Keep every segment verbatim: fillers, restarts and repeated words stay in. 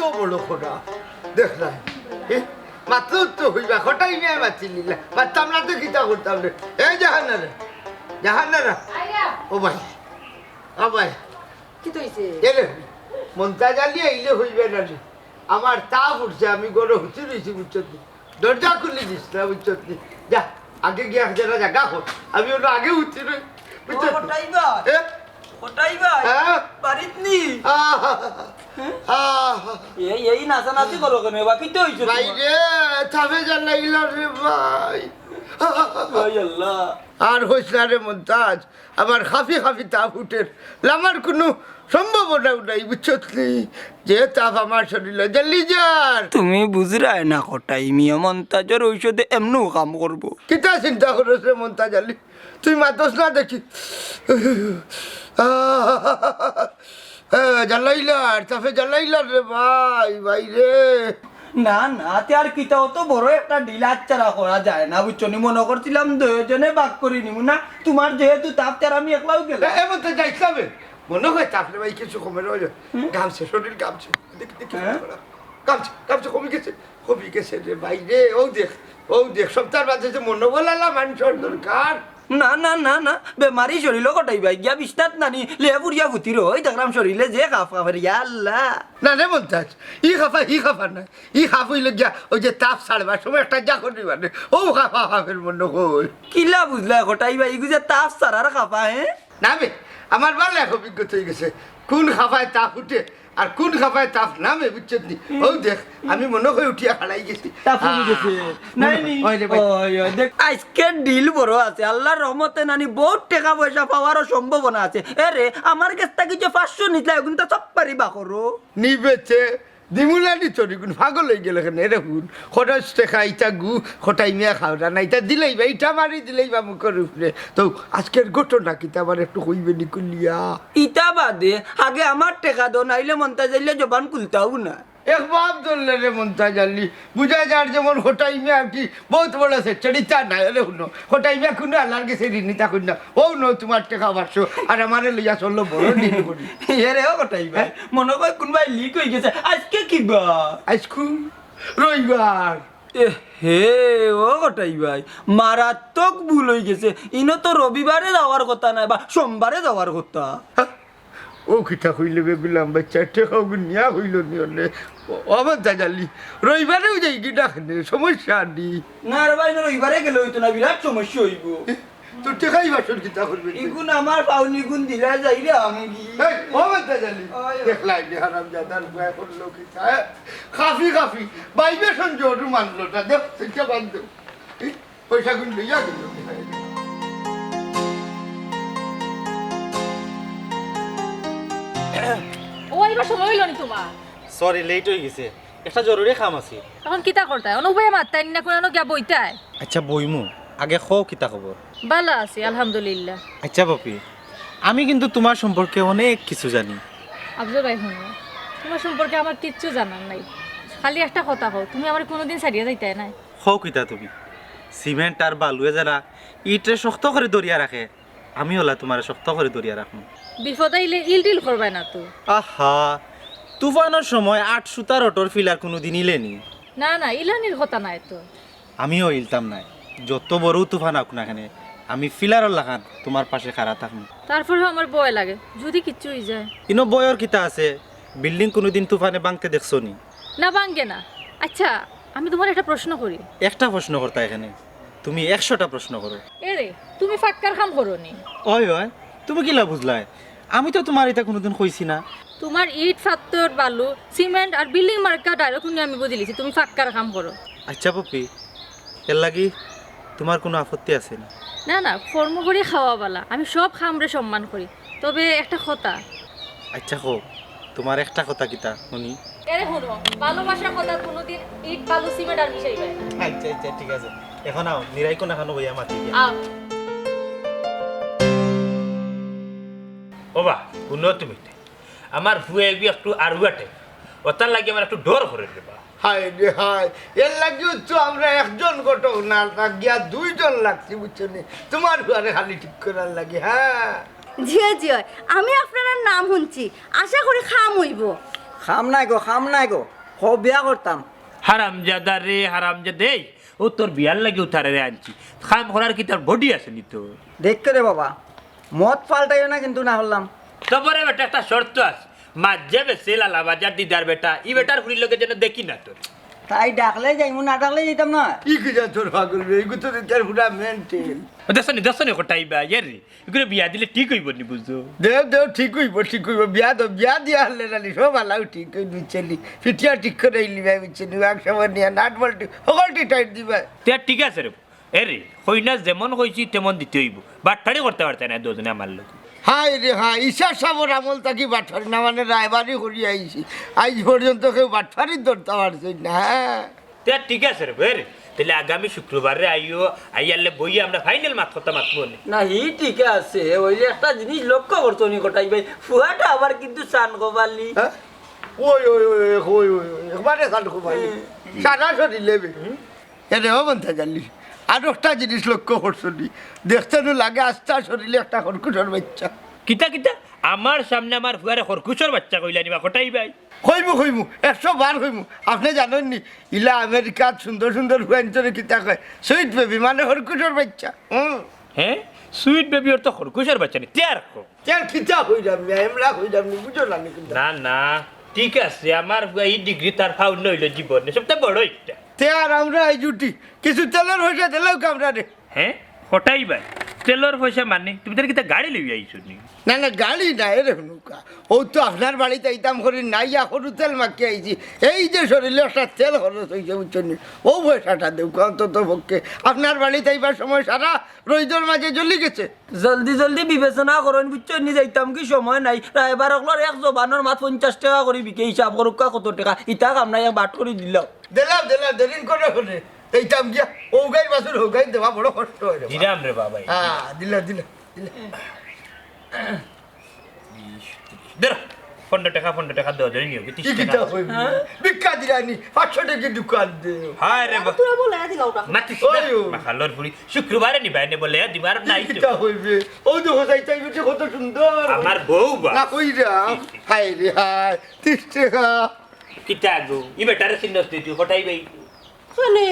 তো বড় খোটা, দেখলাম। এ, মাত্র তো হইবা, খোটাই নিয়ে মাতি নিলা। মারতাম না তো কিতা করতাম রে। এই জাহানারা, জাহানারা। ও ভাই, ও ভাই। কিতা অইছে? এ রে, মন্তাজ আলী আইলে হইবে না রে। আমার তাপ উঠছে, আমি ঘরো হুতি রইছি, বুঝছত নি? দরজা খুলি দিস না, বুঝছত নি? যা, আগে গিয়া এক জাগা জাগা হোক। আমি অনো আগে হুতি রই, বুঝছত নি? কটাই ভাই? এ? কটাই ভাই? হ্যাঁ? বাড়িত নি? আহ, আহ। এই, এই নাচানাচি করো কেনে? বা কিতা অইছে ভাই তোমার? রে, তাপে জ্বালাইল রে ভাই। ভাই আল্লাহ। আর হইস না রে মন্তাজ, আমার খাফি খাফি তাপ উঠের। লামার কুনু সম্ভাবনাও নাই, বুঝছত নি? যে তাপ আমার শরীরো জ্বালি যার। তুমি বুঝরায় না কটাই, মিয়া মন্তাজর ঔষধে এমনেও কাম করবো। কিতা চিন্তা করছ রে মন্তাজ আলী? তুই মাতস না দেখি। আহ, জ্বালাইলার, তাপে জ্বালাইলার রে ভাই, ভাই রে। না, না, তে আর কিতা, অত বড় একটা ডিল আচ্ছারা করা যায় না, বুঝছো নি? মনো করছিলাম দুইজনে ভাগ করি নিমু না, তোমার যেহেতু তাপ, তে আর আমি একলাউ গেলাম। এ, এ মন্তাজ যাইস না বে। মনো অয় তাপ রে ভাই কিছু কমে রইল। হুম? গামছে, শরীর গামছে। দেখি, দেখি, হ্যাঁ? গামছে, গামছে কমে গেছে। কমে গেছে রে ভাই রে, ও দেখ, ও দেখ, সপ্তাহর মাঝে যে মনোবল আলা মানুষর দরকার। না, না, না, না, বেমারি শরীরও কটাই ভাই, গিয়া বিছনাত নানি, লে পুড়িয়া ফুতির, ওই দেখলাম শরীরে যে কাপ কাপের, ইয়া আল্লাহ। না রে মন্তাজ, ই কাপা, ই কাপা না, ই কাপ অইল গিয়া, ওই যে তাপ ছাড়বার সময় একটা যা করবি মানে, ও কাপা কাপের মনো কই। কিলা বুঝলা কটাই ভাই, ইগু যে তাপ ছাড়ার কাপা, হ্যাঁ? না বে, আমার ভালা এক অভিজ্ঞতা অই গেছে। কুন কাপায় তাপ উঠে আর কুন কাপায় তাপ নামে, বুঝছত নি? ও দেখ, আমি মনো করি উঠিয়া খাড়াই গেছি। তাপ কমি গেছে। আহ, নাই নি? ওই রে ভাই। ওই, ওই, দেখ, আইজকের ডিল বড় আছে। আল্লার রহমতে নানি বউত টেকা পয়সা পাওয়ারও সম্ভাবনা আছে। এ রে, আমার গেছ থাকি যে পাঁচশো নিছলা, অগুন তো সব পারি বার করো। নিবেছে দিমু না নি তোর ইগুন, পাগল অই গেলে কেনে? এরে হুন, খরচ টেকা ইতা গু, কটাই মিয়া খাওরা না, ইতা দিলাইবা, ইটা মারি দিলাইবা মুখর উপরে। তো আইজকের ঘটনা কিতা আবার একটু কইবে নি খুলিয়া? ইতা বাদে, আগে আমার টেকা দেও, নাইলে মন্তাজ আলীয়ে জবান খুলতাউ না। এক বাপ ধরলে রে মন্তাজ আলী, বুঝা যার যেমন কটাই মিয়া আর কি, বউত বড় আছে, চেড়িতা নাই। এরে হুনো, কটাই মিয়া কুনু আল্লার গেছে ঋণী থাকইন না। ও নও তোমার টেকা পাঁচশো, আর আমারে লইয়া চললো বড় ডিল করি। এরে ও কটাই ভাই, হ্যাঁ? মনো কয় কুনবায় লিক অই গেছে। আইজকে কি বার? আইজকু রবিবার। এ হে, ও কটাই ভাই, মারাত্মক ভুল অই গেছে। ইনো তো রবিবারে যাওয়ার কথা নায় বা সোমবারে যাওয়ার কথা। হ্যাঁ? ও কিতা কইলে বে গুলাম বাইচ্চা, টেকা অগুন নিয়া অইল নি অনে? ও, ও মন্তাজ আলী, রবিবারেও যাইগি না কেনে, সমস্যা নি। না রে ভাই, না, রবিবারে গেলে অইতো না, বিরাট সমস্যা অইবো। তোর টেকাই বাসন কিতা করবে তুই? ইগুন আমার পাওনি গুন দিলা যাই রে আমি কি? এই, ও মন্তাজ আলী, ওই। দেখলাই নি হারামজাদার বুয়ায় করলো কিতা, হ্যাঁ? কাফি কাফি, ভাইব্রেশন জোর মারলো না, দেখ, সেটা বাদ দেও। এই, পয়সাগুন লইয়া গেল। ও, আইবার সময় অইল নি তোমার? সরি, লেট অই গেছে, একটা জরুরি কাম আছে। অখন কিতা করতায়? অনো উবাইয়া মাততায় নি না, কুনানো গিয়া বইতায়? আচ্ছা, বইমু। আগে কও, কিতা খবর? ভালা আছি, আলহামদুলিল্লাহ। আচ্ছা পপি, আমি কিন্তু তোমার সম্পর্কে অনেক কিছু জানি। আফজল ভাই, হুনো, তোমার সম্পর্কে আমার কিচ্ছু জানার নাই। খালি একটা কথা কও, তুমি আমারে কুনুদিন ছাড়িয়া যাইতায় নায়? কও কিতা তুমি? সিমেন্ট আর বালুয়ে যেরা ইটরে শক্ত করি ধরিয়া রাখে, আমি অলা তোমারে শক্ত করি ধরিয়া রাখমু। বিপদ আইলে ইলটিল করবায় না তো। আহা, তুফানর সময় আট সুতার অটোর ফিলার কুনুদিন ইলে নি? না, না, ইলানির কথা নায় তো। আমিও ইলতাম নায়। যত বড় তুফান আউক না কেনে, আমি ফিলারর লাখান তোমার পাশে খাড়া থাকমু। তারপরেও আমার ভয় লাগে, যুদি কিচ্ছু অই যায়। ইনো ভয়র কিতা আছে? বিল্ডিং কুনুদিন তুফানে ভাঙতে দেখছো নি? না, ভাঙে না। আচ্ছা, আমি তোমারে একটা প্রশ্ন করি। একটা প্রশ্ন করতায় কেনে, তুমি একশোটা প্রশ্ন করো। এরে, তুমি ফাক্কার কাম করো নি? অয়, অয়, তুমি কিলা বুঝলায়? আমি তো তোমারে ইতা কুনুদিন কইছি না। তোমার ইট, ফাত্তর, বালু, সিমেন্ট আর বিল্ডিং মার্কা ডায়লগ হুনি আমি বুঝিলিছি তুমি ফাক্কার কাম করো। আচ্ছা পপি, এরলাগি তোমার কুনু আপত্তি আছে নি? না, না, কর্ম করি খাওয়া বালা, আমি সব কামরে সম্মান করি। তবে একটা কথা। আচ্ছা কও, তোমার একটা কথা কিতা হুনি? এরে হুনো, ভালোবাসার কথা কুনুদিন ইট, বালু, সিমেন্ট আর মিশাইবায় না। আচ্ছা, আচ্ছা, ঠিক আছে। অখন আও, নিরাই কুনাখানো বইয়া মাতি দিয়া। আও। ও বা, হুনো তুমি, আমার ফুয়া এগু একটু আরুয়া টাইপ, অতার লাগি আমার একটু ডর করের রে বা। হায় রে হায়, এরলাগিউ তো আমরা একজন ঘটক না, লাগিয়া দুইজন লাগছি, বুঝছো নি? তোমার ফুয়ারে খালি ঠিক করার লাগি, হ্যাঁ। জি অয়, জি অয়, আমি আপনারার নাম হুনছি, আশা করি কাম অইবো। কাম নাই গো, কাম নাই গো। হ, বিয়া করতাম। হারামজাদা রে, হারামজাদা। এই, ও তোর বিয়ার লাগি উতারে রে আনছি। কাম করার কি তোর বডি আছে নি তো? দেখ রে বাবা, মত পাল্টাইও না কিন্তু না করলাম। তবরে বেটা একটা শর্ত আছে। মাঝে বেশি লালা বাজার দিদার বেটা, ই বেটার ফুড়ির লগে যেন দেখি না তোর। তাই ডাকলে যাইমু, না ডাকলে যাইতাম না। ই কিতা তোর পাগল রে, ইগু তো তার পুরা মেন্টাল। ও দেখছনি, দেখছনি কটাই বা, ইয়ে রে। ইগুরে বিয়া দিলে ঠিক অইবো নি বুঝছো? দেও, দেও, ঠিক অইবো, ঠিক অইবো। বিয়া দেও, বিয়া দিয়া হারলে নানি, সব আলাউ ঠিক অই বুঝছনি। ফিটিয়া ঠিক করে ইলি ভাই বুঝছনি, ওয়ার্কশপে নিয়া নাট বল্টু, হকলটি টাইট দিবা। তে ঠিক আছে রে। এ রে, কইনা যেমন কইছি তেমন দিতে অইবো। বাটপারি করতে পারতে না দুজনে আমার লগে। হায় রে হায়, ইশা সাবর আমল থাকি বাটপারি না, মানে রায়বারি করি আইছি। আইজ পর্যন্ত কেউ বাটপারি ধরতে পারছে না। তে ঠিক আছে রে, বের। তাইলে আগামী শুক্রবারে আইও, আইয়ারলে বইয়া আমরা ফাইনাল মাত কথা মাতমু নে। না, হি ঠিক আছে। অইলে একটা জিনিস লক্ষ্য করছো নি কটাই ভাই, ফুয়াটা আবার কিন্তু চান কপালি। হ্যাঁ? ওই, ওই, ওই, ওই, ওই, ওই, একবারে চান কপালি। হুম। সারা শরীরে বে। এরে ও মন্তাজ আলী, আর একটা জিনিস লক্ষ্য করছো নি? দেখতে নু লাগে আস্তা শরীরে একটা খরকুশর বাচ্চা। কিতা, কিতা? আমার সামনে আমার ফুয়ারে খরকুশর বাচ্চা কইলা নি বা কটাই ভাই? কইমু, কইমু, একশো বার কইমু। আপনে জানইন নি, ইলা আমেরিকাত সুন্দর সুন্দর ফুয়াইন্তরে কিতা কয়? সুইট বেবি, মানে খরকুশর বাচ্চা। হুম। হ্যাঁ? সুইট বেবি অর তো খরকুশর বাচ্চা নি, তে আর কও। তে আর কিতা কইরাম নি, এমলা কইরাম নি, বুঝো না নি কিন্তু। না, না, ঠিক আছে, আমার ফুয়া ই ডিগ্রি তার ফাউন্ড অইলো জীবনে, সবচেয়ে বড় একটা। তে আর আমরা এই জুটি, কিছু তেলর পয়সা দিলেও কামরা রে। হ্যাঁ? কটাই ভাই? তেলর পয়সা মানে? তুমি তার কিতা গাড়ি লইয়া আইছো নি? না, না, গাড়ি না, এরে হুনুকা। ও তো আপনার বাড়িত আইতাম করি নাই, ইয়া করু তেল মাখিয়া আইছি। এই যে শরীরে একটা তেল খরচ অইছে, বুঝছো নি? ও পয়সাটা দেউক্কা অন্তত পক্ষে। আপনার বাড়িত আইবার সময় সারা রইদর মাঝে জ্বলি গেছে। জলদি জলদি বিবেচনা করইন, বুঝছো নি? যাইতাম কি সময় নাই। রায়বার অকলর এক জবানর মাত পঞ্চাশ টেকা করি বিকে, হিসাব করুক্কা কত টেকা। ইতা কাম নাই, এক বাট করি দিলাও। দিলাম, দিলাম, দেরিন করে হলে। এইতাম গিয়া, ও গাই বাছুর, ও গাই দেওয়া বড় কষ্ট অয় রে বাবা। দিলাম রে বাবা। হ্যাঁ, দিলাম, দিলাম, দিলাম। বিশ, ত্রিশ। ধরো, পনেরো টেকা, পনেরো টেকা দেওয়া ধরে নিও, কি তিরিশ কি টেকা। কিতা কইবি? হ্যাঁ? ভিক্ষা দিলানি, পাঁচশো টেকা দোকান দে। হায় রে বা-, তোরা বলে দিলাও না। মাতিস না, ওই ও। মাখালোর ফুড়ি। শুক্রবারে নিবাই নে বলে, দিবার কি নাই তো। কিতা কইবে? ও দেখো, যাইতাই বেটি কত সুন্দর। আমার বউ বা। না কইরা। হায় রে হায়, তিরিশ টেকা। কিতা গো? ই বেটারে চিনস তুই, তুই কটাই ভাই? শুনে।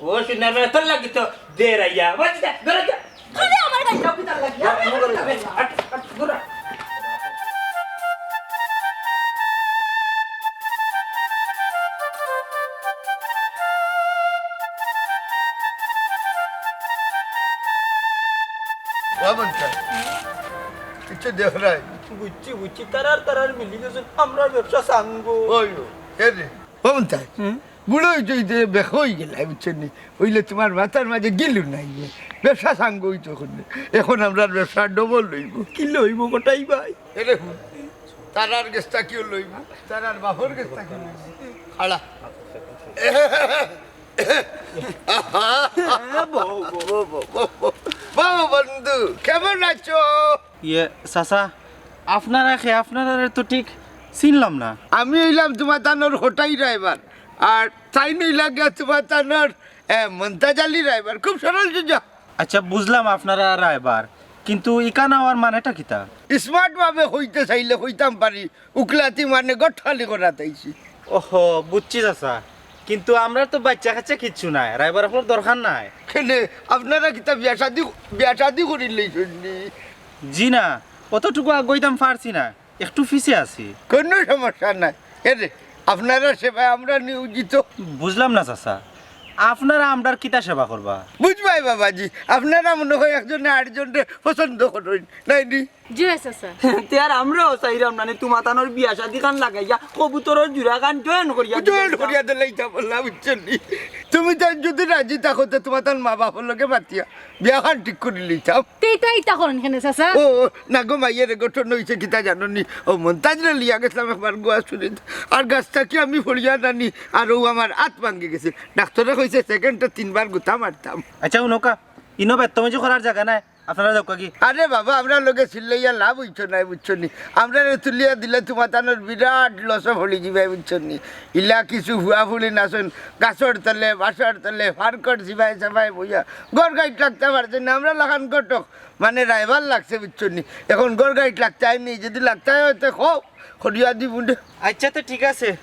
ও শুনে, আমি তোর লাগি তো দের আইয়া। বাস যা, ধরে যা। খালি আমার গায়ে যাও, কিতার লাগি? আমার গায়ে যাও। আট, আট, ধরে। ও মন্তাজ, কিচ্ছু দেখ নাই। বুঝছি, বুঝছি। তারার, তারার মিলি গেছে, আমরার ব্যবসা সাঙ্গ। ওই, ও, এ রে। ও মন্তাজ, হুম? বুড়া অইতে অইতে বেকা অই গেলায়, বুঝছো নি? অইলে তুমার মাথার মাঝে গিলু নাই। ব্যবসা সাঙ্গ অইতো অখন। অখন আমরার ব্যবসা ডবল অইবো। কিলা অইবো কটাই ভাই? এ রে হুন, তারার গেছ থাকিও লইবো, তারার বাপর গেছ থাকিও লইবো। খাড়া। বউ, বউ, বউ, বউ, বউ। বউ বন্ধু, কেমন আছো? ইয়ে, চাচা, আপনারা কে? আপনারারে তো ঠিক চিনলাম না। আমি অইলাম তুমার তানর কটাই রায়বার, আর তাইন অইলা গিয়া তুমার তানর, এ, মন্তাজ আলী রায়বার। খুব সরল সোজা। আচ্ছা, বুঝলাম আপনারা রায়বার, কিন্তু ইখান আওয়ার মানেটা কিতা? Smart ভাবে কইতে চাইলে কইতাম পারি, উকলাতি মানে গট খালি করাত আইছি। ওহো, বুঝছি চাচা, কিন্তু আমরার তো বাইচ্চা কাইচ্চা কিচ্ছু নাই, রায়বার অকলর দরকার নাই। কেনে, আপনারা কিতা বিয়া শাদি, বিয়া শাদি করিলাইছইন নি? জি না, অতটুকু আগাইতাম পারছি না, একটু পিছে আছি। কুনু সমস্যা নাই। এ রে, আপনারার সেবায় আমরা নিয়োজিত। বুঝলাম না চাচা, আপনারা আমরার কিতা সেবা করবা? বুঝবায় বাবাজি, আপনারা মনে অয় একজনে আরজনরে পছন্দ করইন, নায় নি? জি অয় চাচা। তে আর আমরাও চাইরাম না নি, তুমার তানর বিয়া শাদি খান লাগাইয়া, কবুতরর জুড়া খান join করিয়া join দিলাইতাম। করিয়া দিলাইতাম, বুঝছো নি? তুমি তাইন যুদি রাজি থাকো, তে তুমার তান মা বাপর লগে মাতিয়া বিয়া খান ঠিক করিলিতাম। তে ইতা, ইতা করইন কেনে, চাচা? ও, না গো মাইয়া রে, ঘটনা অইছে কিতা জানো নি? ও মন্তাজরে লইয়া গেছলাম একবার গোয়া চুরিত। আর গাছ থাকি আমি পড়িয়া নানি, আর অউ আমার আত ভাঙ্গি গেছে। ডাক্তরে কইছে second এ তিনবার গুতা মারতাম। আচ্ছা, হুনউক্কা, ইনো বেত্তমেজি করার জাগা নায়, আপনারা যাউক্কা গি। আরে বাবা, আমরার লগে চিল্লাইয়া লাভ অইতো নায়, বুঝছো নি? আমরারে তুলিয়া দিলে তুমার তানর বিরাট loss অ পড়ি যিবায়, বুঝছো নি? ইলা কিছু ফুয়া ফুড়িন আছইন, গাছর তলে, বাঁশর তলে, ফারকর চিবায় চাবায় বইয়া, ঘর গাইট লাগতা পারছইন না, আমরার লাখান ঘটক। মানে রায়বার লাগছে, বুঝছো নি? অখন ঘর গাইট লাগতা অয় নি, যুদি লাগতা অয় তে কও, করিয়া দিমু নে। আচ্ছা, তে ঠিক আছে,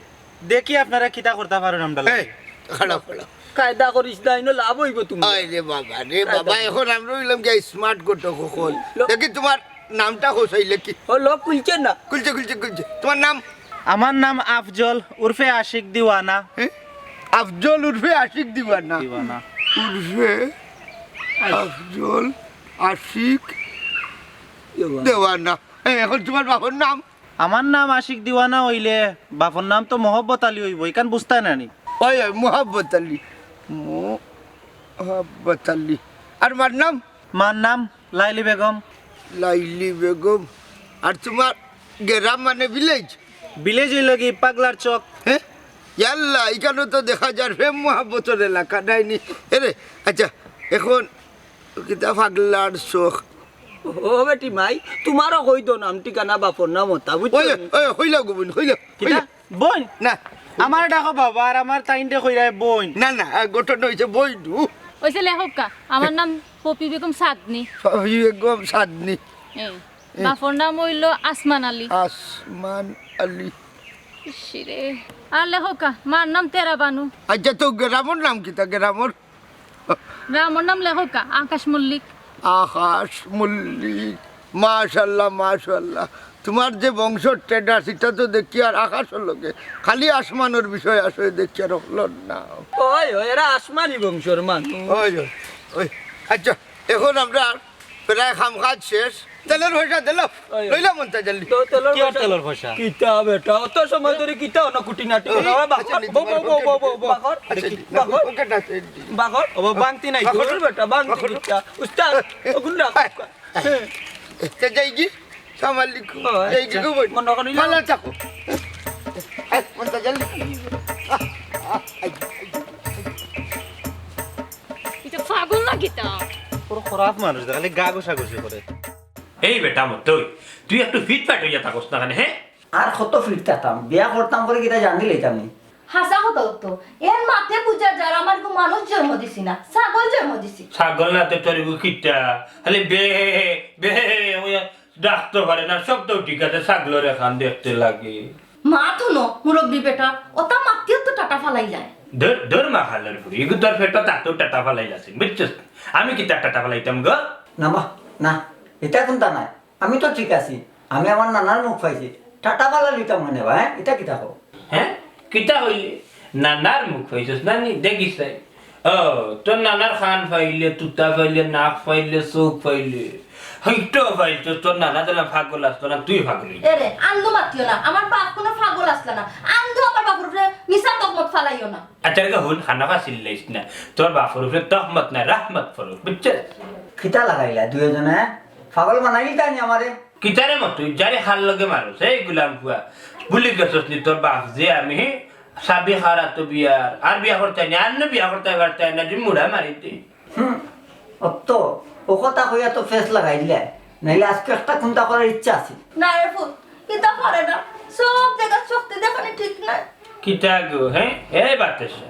দেখি আপনারা কিতা করতা পারইন আমরার লাগি। এই, খাড়া, খাড়া। কায়দা করিস না, ইনো লাভ অইবো তুমার। আরে বাবা রে বাবা, অখন আমরা অইলাম গিয়া smart ঘটক অকল। লো- দেখি তুমার নামটা কও চাইলে কি? ও, লোক খুলছে না। খুলছে, খুলছে, খুলছে। তুমার নাম? আমার নাম আফজল, উরফে আশিক দিওয়ানা। হ্যাঁ? আফজল উরফে আশিক দিওয়ানা। দিওয়ানা। উরফে আফজল আশিক দিওয়ানা। দেওয়ানা। হ্যাঁ, অখন তুমার বাপর নাম? আমার নাম আশিক দিওয়ানা অইলে বাপর নাম তো মহব্বত আলী অইবো, ইখান বুঝতায় না নি? ওই, ওই, মহব্বত আলী। মহব্বত আলী। আর মার নাম? মার নাম লাইলি বেগম। লাইলি বেগম। আর তুমার গ্রাম মানে village? Village অইলো কি পাগলার চক। হ্যাঁ? ইয়াল্লা, ইখানো তো দেখা যার প্রেম মহব্বতর এলাকা, নায় নি? এরে, আচ্ছা, অখন কিতা পাগলার চক? ও বেটি মাই, তুমারও কই দেও নাম ঠিকানা বাপর নাম অতা, বুঝছো ওই, নি? ওই, কইলাও গো বইন, কইলাও, কিতা? কইলাও। বইন? না। আমারে ডাকো বাবা, আর আমার তাইনরে কইরায় বইন। না, না, আহ, ঘটনা অইছে বইন নু। অইছে লেখক কা, আমার নাম পপি বেগম চাঁদনি। পপি বেগম চাঁদনি। এই, এ। বাপর নাম অইলো আসমান আলী। আসমান আলী। ইশরে। আর লেখক কা, মার নাম তেরা বানু। আচ্ছা, তো গ্রামর নাম কিতা গ্রামর? গ্রামর নাম লেখক কা, আকাশ মল্লিক। আকাশ মল্লিক। মাশাআল্লাহ, মাশাআল্লাহ। তুমার যে বংশর status, ইটা তো দেখিয়ার আকাশর লগে। খালি আসমানর বিষয় আছে দেখিয়ার অইলো না। ওই, ওই, এরা আসমানি বংশর মানুষ। ওই, ওই, ওই। আচ্ছা, অখন আমরার প্রায় কাম কাজ শেষ। তেলর পয়সা দিলাও। ওই, ওই। লইলাও মন্তাজ আলী। তো তেলর কিওর পয়সা? তেলর পয়সা? কিতা বেটা, অত সময় ধরি কিতা অনো খুটিনাটি ও, করো? আচ্ছা, বাকর, নি, বউ, তোমার বউ, বউ, বউ, বউ, বউ, বাকর। আচ্ছা, নি, বাকর। ওকে, আচ্ছা, নি। বাকর। ও, বাংতি নাই তো? বাকর। বেটা, বাংতি বাকর। কিতা? উস্তাদ, এ, ওগুন রাখ। এ, এ, তে যাইগি? সালাম আলাইকুম। ও, যাইগি আচ্ছা। গো বইন? মনে করি না। ভালা থাকো। এ, মন্তাজ আলী। আহ, আহ, আই, আই। ইটা পাগল না কিতা? বড় খারাপ মানুষ, খালি গা ঘষাঘষি করে। এই বেটা মতই, তুই একটু ফিটফাট অইয়া থাকস না কেনে, হে? আর কত ফিট থাকতাম, বিয়া করতাম পরে কিতা জান দিলে আমি। হাছা কথা তো, এর মাতে বুঝা যার আমার গু মানুষ জন্ম দিছি না, ছাগল জন্ম দিছি। ছাগল না তে তোর গু কিতা? খালি বে, বে, ওই ডাকতে পারে না, সব তো ঠিক আছে, ছাগলর এখান দেখতে লাগে। মাত হুনো, মুরব্বি বেটা, অতা মাতিও তো টাটা ফালাই যায়। ধর, ধর মা খালর ফুড়ি, ইগু তোর পেটো তাতেও টাটা ফালাই আছে, বুঝছস? আমি কিতা টাটা ফালাইতাম গো? না মা, না, ইতা কুন্তা নায়। আমি তো ঠিক আছি, আমি আমার নানার মুখ পাইছি, টাটা ফালাইলিতাম মানে বা, হ্যাঁ? ইতা কিতা কও? হ্যাঁ? কিতা কইলে? নানার মুখ পাইছস না নি? দেখিস তাই। ও, তোর নানার কান পাইলে, তুতা পাইলে, নাক পাইলে, চোখ পাইলে, হইতো পাইছস, তোর নানা যেলা পাগল আছলো না, তুই পাগল অইলি। এরে, আন্দু মাতিও না, আমার বাপ কুনু পাগল আছলা না। আন্দু আমার বাপর উপরে মিছা তহমত ফালাইও না। আচ্ছা, রে হুন, খানাখা চিল্লাইস না। তোর বাপর উপরে তহমত না, রহমত ফরক, বুঝছস? কিতা লাগাইলা দুইজনে? পাগল বানাইলিতা নি আমারে? কিতারে মত তুই যারে খাল লগে মারস, এই গুলাম ফুয়া। ভুলি গেছস নি তোর বাপ যে আমি সাবি খারা তো বিয়ার, আর বিয়া করতে নি, আর নু বিয়া করতে পারতে না, যে মুড়া মারি তুই। হুম, অত, ও কথা কইয়া তো ফেস লাগাইলে, নাইলে আজকে একটা কুন্তা করার ইচ্ছা আছে। না রে ফুত, ইতা পারে না, সব জাগাত শক্তি দেখানি ঠিক নায়। কিতা গো, হ্যাঁ? এ বাতাসা,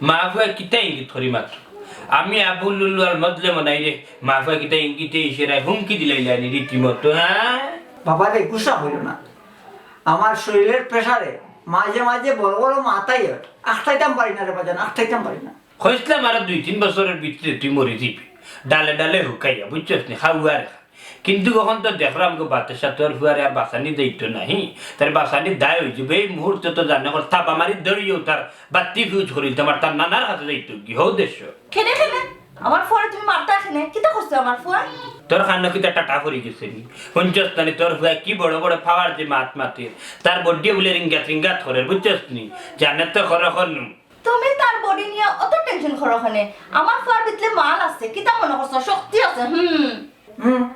মা ফুয়া কিতা ইঙ্গিত করি মাত্র? আমি আবু লুলু আর মজলে মনাই রে, মা ফুয়া কিতা ইঙ্গিতে ইশারায় হুমকি দিলাইলানি রীতিমতো, হ্যাঁ? বাবা রে, গুসা হইল না। আমার শরীরের প্রেশারে মাঝে মাঝে বড় বড় মাথায় আটকাইতাম পারি না রে বাজান, আটকাইতাম পারি না। কইছলাম আরো দুই তিন বছরের ভিতরে তুই মরি দিবি, ডালে ডালে হুকাইয়া, বুঝছস নি, খাওয়ার। কিন্তু অখন তো দেখলাম গো বাতাসা তোর ফুয়ারে আর বাঁচানি যাইতো নাহি, তার বাঁচানি দায় অই যাইবো। এই মুহূর্তে তো জানে কর থাবা মারি ধরিও তার বাত্তি ফিউজ করিল, তোমার তার নানার কাছে যাইতো কি হো দেশ। কেনে কেনে? আমার ফুয়ারে তুমি মারতা কেনে? কিতা করছে আমার ফুয়ায়? তোর কানো কিতা টাটা পড়ি গেছে নি? হুনছস না নি তোর ফুয়ায় কি বড় বড় পাওয়ার যে মাত মাতির, তার বডিয়ে বুলে রিঙ্গাত রিঙ্গাত করের, বুঝছস নি? জানে তো খর খর নু। তুমি তার বডি নিয়া অত টেনশন করো কেনে? আমার ফুয়ার ভিতরে মাল আছে, কিতা মনে করছো? শক্তি আছে, হুম। হুম,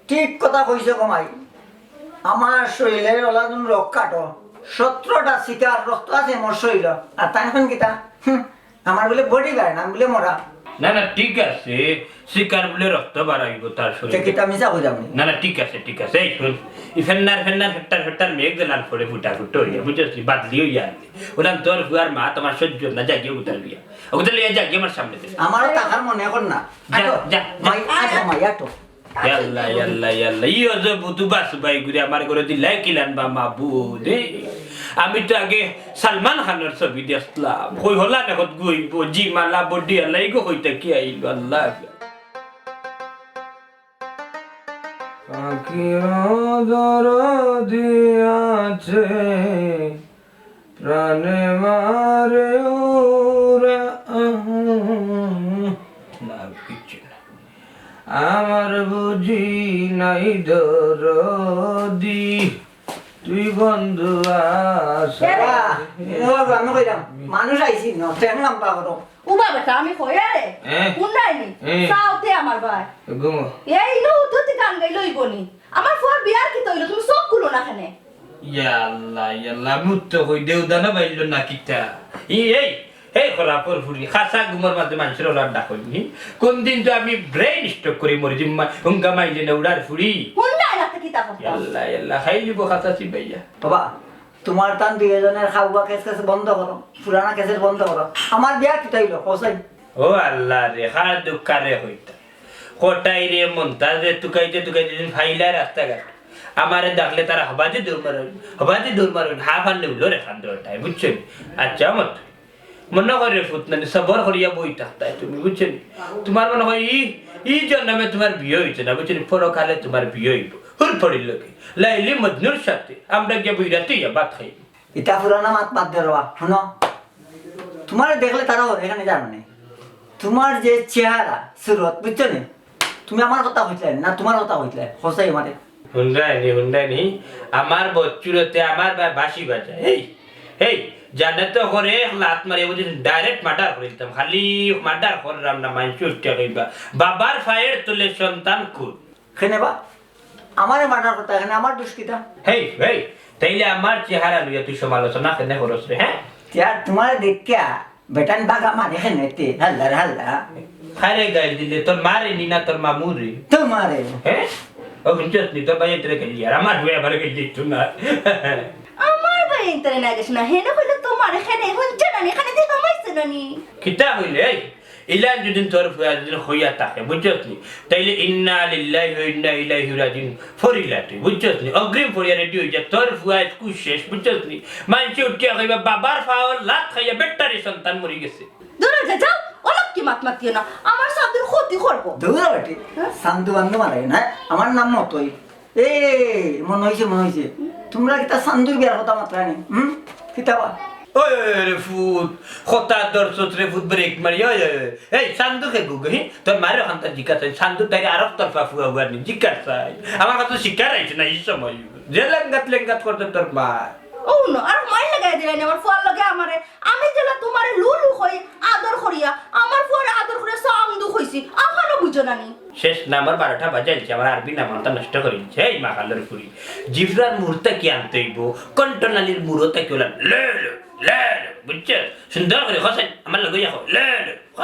ঠিক কথা কইছো গো মাই। আমার শরীরের ওলাদুন রক কাটো, সতেরোটা শিকার রক্ত আছে মোর শরীরে। আর তাই এখন কিতা? হুম, আমার বুলে বডি গার্ড, আমি বুলে মরা। না, না, ঠিক আছে, শিকার বুলে রক্ত বাড়াইবো তার শরীরে। তে কিতা মিছা কইলাম নি? না, না, ঠিক আছে, ঠিক আছে। এই হুন, ই ফেন্নার, ফেন্নার, ফেট্টার, ফেট্টার মেঘ দিলান পরে ফুটা ফুটো অইয়া, বুঝছস নি? বাদলি অইয়া আনলে। ওলান তোর ফুয়ার মা তোমার সহ্য না, যাইগিয়া উতার বিয়া। উতার লইয়া যাইগিয়া আমার সামনে থেকে। আমারও থাকার মনে কর না। যা, আটো, যা, যা। মাই, আটো, মাই, আটো। ইয়াল্লা, ইয়াল্লা, ইয়াল্লা। ই অজব বুতু বাসু ভাই ঘুরে আমার ঘরে দিলাই কিলান বা মাবুদ, এ? আমি তো আগে সালমান খানর ছবি দেখলাম। কই হলা না কত গইব, জি মালা বডি আল্লাহ, ইগো কইতা কি আইল, আল্লাহ। পাখিরও দরদি আছে, প্রাণে মারে উড়ান। না, কিচ্ছু না। আমার বুঝি নাই দরদি, তুই বন্ধু আস। বাহ, ও বাবা, আমি কইলাম, মানুষ আইছি না, ট্রেন লাম্বা করো। উবা বেটা, আমি কই আরে? এ? কোন রাইনি? এ? সাউতে আমার ভাই। ঘুমো। এই নু তুই গান গাইলে অইব নি? আমার ফুয়ার বিয়ার কিতা অইল? তুমি চোখ খুলো না কেনে? ইয়াল্লা, ইয়াল্লা, মুত্ত কই দেউ দানা বাইল না কিতা? ই, এই, এই খরাপর ফুরি, খাসা ঘুমর মাঝে মানুষের ওলার ডাক হইনি। কোন দিন তো আমি ব্রেইন স্ট্রোক করি মরি, জিম্মা, হুঙ্গা মাইলে না উড়ার ফুরি। হুন্ডা এলাতে কিতা করতাম? ইয়াল্লা, ইয়াল্লা, খাইলিব খাসা চিবাইয়া। বাবা, তোমার তান দুইজনের খাওয়া কেস কেস বন্ধ করো, পুরানা কেসের বন্ধ করো। আমার বিয়া কিতা অইল, কসাই? ও আল্লাহ রে, কার দুঃখ কারে কইতা। কটাই রে, মন্তাজ রে, তুকাইতে তুকাইতে দিন ফাইলা রাস্তাঘাট। আমারে ডাকলে তারা হবাদি দৌড় মারইন, হবাদি দৌড় মারইন, হাফ আনলে উলো রে খান দৌড়টায়, বুঝছো নি? আচ্ছা, মত মনে করে ফুত নানি সবর করিয়া বই থাকতায় তুমি, বুঝছো নি? তোমার মনে হয় ই, ই জন্মে তোমার বিয়ে হইছে না, বুঝছো নি? পরকালে তোমার বিয়ে হইব। হুর পড়িল লোকে, লাইলি মজনুর সাথে আমরা গিয়া বই রাতে ইয়া ভাত খাই। ইতা পুরানা মাত বাদ দে রে বা, হুনো। তোমারে দেখলে তারা ওর এখানে যাবে না। তোমার যে চেহারা, সুরত, বুঝছো নি? তুমি আমার কথা কইতলে না, তোমার কথা কইতলে, হোসাই আমারে। হুন্ডাই নি, হুন্ডাই নি। আমার বচ্চুরতে আমার বা-, বাঁশি বাজায়। এই, এই, জানে তো করে এক লাত মারি, বুঝি ডাইরেক্ট মার্ডার করে দিতাম। খালি মার্ডার করলাম না, মানষে উঠিয়া কইবা, "বাবার ফায়ের তলে সন্তান খুন।" কেনে বা? আমারে মার্ডার করতা, এখানে আমার দোষ কিতা? হেই, হেই, তাইলে আমার চেহারা লইয়া তুই সমালোচনা কেনে করস রে, হ্যাঁ? চেহারা তোমারে দেখিয়া বেটান বাগা মারে কেনে তে, হাল্লা রে হাল্লা। কারে গাইল দিলে, তোর মারে নি না তোর মামুরে? তোমারে। হ্যাঁ? ও, হুনছস নি, তোর ভাই তোরে গাইল দিয়ার, আমার ভাই আমারে গাইল দিত না। আমার ভাই ইন্তরে না গেছে না, হেনে কইলে তোমারে কেনে, হুনছে না নি, এখানে দিয়ে হামাইছে না নি? কিতা কইলে, এই? ইলান যদি তোর ফুয়া যদি হইয়া থাকে, বুঝছস নি? তাইলে ইন্না লিল্লাহি ওয়া ইন্না ইলাইহি রাজিউন ফরিলা তুই, বুঝছস নি? অগ্রিম ফরিয়া রেডি হই যা, তোর ফুয়া স্কুল শেষ, বুঝছস নি? মানষে উঠিয়া কইবা, "বাবার ফাওর লাত খাইয়া বেটারি সন্তান মরি গেছে।" দূর হয়ে যা, যাও, অলক্ষী মাত মাতিও না, আমার সাধুর ক্ষতি করবো। দূর বেটি, হ্যাঁ? সান্ধু বান্ধু মারাই না, আমার নাম মতই। এ, মনে হইছে, মনে হইছে। তোমরা কিতা সান্ধুর বিয়ার কথা মাতরায় নি? হুম? কিতা বা? ওই, ওই, ওই রে ফুত, কথা ধরছত রে ফুত, ব্রেক মারি, ওই, ওই, ওই। এই, সান্ধু কে গুগু, হি? তোর মারে ওখান তার জিজ্ঞাসা, সান্ধু তাই আরব তরফা ফুয়া হুয়ার নি, জিজ্ঞাসা। আমার কাছে শিকার আইছে না এই সময়। যে লেঙ্গাত লেঙ্গাত করতে তোর মা। ও নো, আর মাইর লাগাই দিলাই নি আমার ফুয়ার লগে আমারে। আমি যেলা তোমারে লুলু কই, আদর করিয়া, আমার ফুয়ারে আদর করিয়া সান্ধু কইছি, আখানো বুঝো না নি? শেষ নাম্বার বারোটা বাজাইলছে, আমার আরবি নামাজটা নষ্ট করিলছে। এই মাকালর ফুরি, জিফরার মুহূর্তে কি আনতে হইব? কণ্ঠনালীর মুহূর্তে কি হলাম? লে লে, লে লে, বুঝছো? সুন্দর করে হোসেন, আমার লগে যাও, লে লে, হ।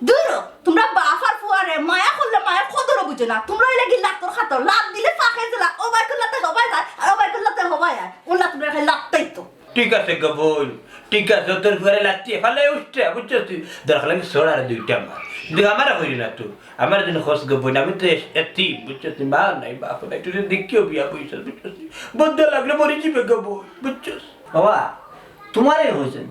দূর, তোমরা বাফার ফুয়ারে মায়া করলে মায়া কদরও বুঝো না। তোমরা হইলে কি লাত্তর খাতর, লাত দিলে ফাঁকে যে লাত, ও ভাই করলাতে হবাই যায়, আর ও ভাই করলাতে হবাই যায়। ও লাত তোমরা খালি লাত্তাই তো। ঠিক আছে গো বইন, ঠিক আছে, তোর ঘরে লাত্তি ফালাই উঠছে, বুঝছস তুই? দরকার লাগে সর আর দুইটা মার, কিন্তু আমার হইল না তো। আমার দিন খোঁজ গো বইন, আমি তো এস-, এতিম, বুঝছস তুই? মা নাই, বাপ নাই, তুই দেখিও বিয়া বইছস, বুঝছস তুই? বদ্ধ লাগলে মরি যাবে গো বইন, বুঝছস? বাবা, তোমারে কইছইন।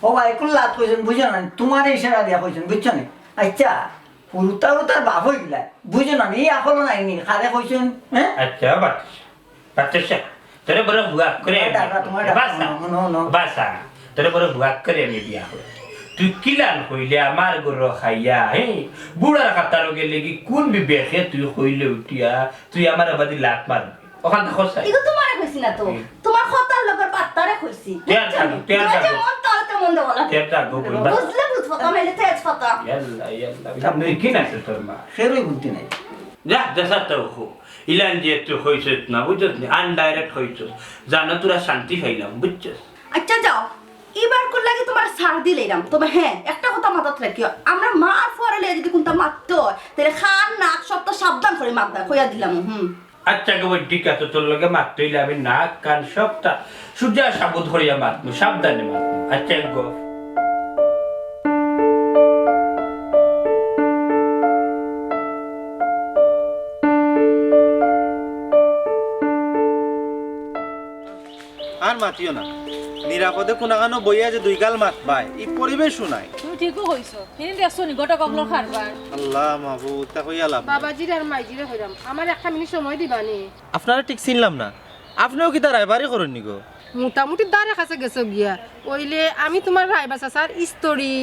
বাবা, এখন লাত কইছইন, বুঝো না? তোমারে ইশারা দিয়া কইছইন, বুঝছো না? আচ্ছা, হুরুতা হুরুতার বাপ হইলা, বুঝো না? এই আকল নাই নি, কারে কইছইন, হ্যাঁ? আচ্ছা, বাচ্চা। বাচ্চা, তোরে বড় বুয়াক করে তোমার আমি ডাকরা, তোমার ডাকরা, বাসা, হুনো, হুনো, হুনো। বাসা, তোরে বড় বুয়াক করে আমি বিয়া করি। তুই কিলান কইলে আমার গরু খাইয়া, হে? বুড়ার কাতারও গেলে কি কোন বিবেকে তুই কইলে উঠিয়া, তুই আমার আবাদি লাত মারবি? ওখান তো খোঁজ চাই। ইগো তোমারে কইছি না তো। হুম। তোমার কথার লগর পাত্তারে কইছি। তেয়ার বুঝছো থাকো, নি? তেয়ার তোমার থাকো। যেমন তাল তেমন দেওয়া লাগে। তেয়ার থাকো, বলবা। বুঝলে বুঝ পাতা, নাইলে তেজ পাতা। ইয়াল্লা, ইয়াল্লা। তা মুরগি না আছে তোর মা। ফেরই বুদ্ধি নাই। যা, যা, স্যার, তো হো। ইলান যে তুই কইছস না, বুঝছস নি? আনডাইরেক্ট কইছস। জানো তোরা শান্তি পাইলাম, বুঝছস? আচ্ছা, যাও। এবার কর লাগি তোমার ছাড় দিলাইলাম। তবে হ্যাঁ, একটা কথা মাথাত রাখিও। আমরা মা আর ফুয়ারে লইয়া যদি কোনটা মাততে হয়, তাহলে কান নাক সবটা সাবধান করি মাতবা, কইয়া দিলাম। হুম। আচ্ছা গো, ঠিক আছে, তোর লগে মাততে হইলে আমি নাক কান সবটা সুজা সাবুত করিয়া মাতমু, সাবধানে মাতমু। আচ্ছা গো। মাতিও না। নিরাপদে কুনাখানো বইয়া যে দুই গাল মাতবায়, ই পরিবেশও নাই। তুমি ঠিকউ কইছো। হিনি দেখছো নি ঘটক অকলর কারবার? আল্লাহ মাবুদ, তা কইয়া লাভ নাই। বাবাজিরে আর মাইজিরে কইরাম, আমার একটা মিনিট সময় দিবা নি? আপনারে ঠিক চিনলাম না। আপনেও কিতা রায়বারি করইন নি গো? মোটামুটি দারে কাছে গেছো গিয়া। অইলে আমি তুমার রায়বা চাচার ইস্তরি।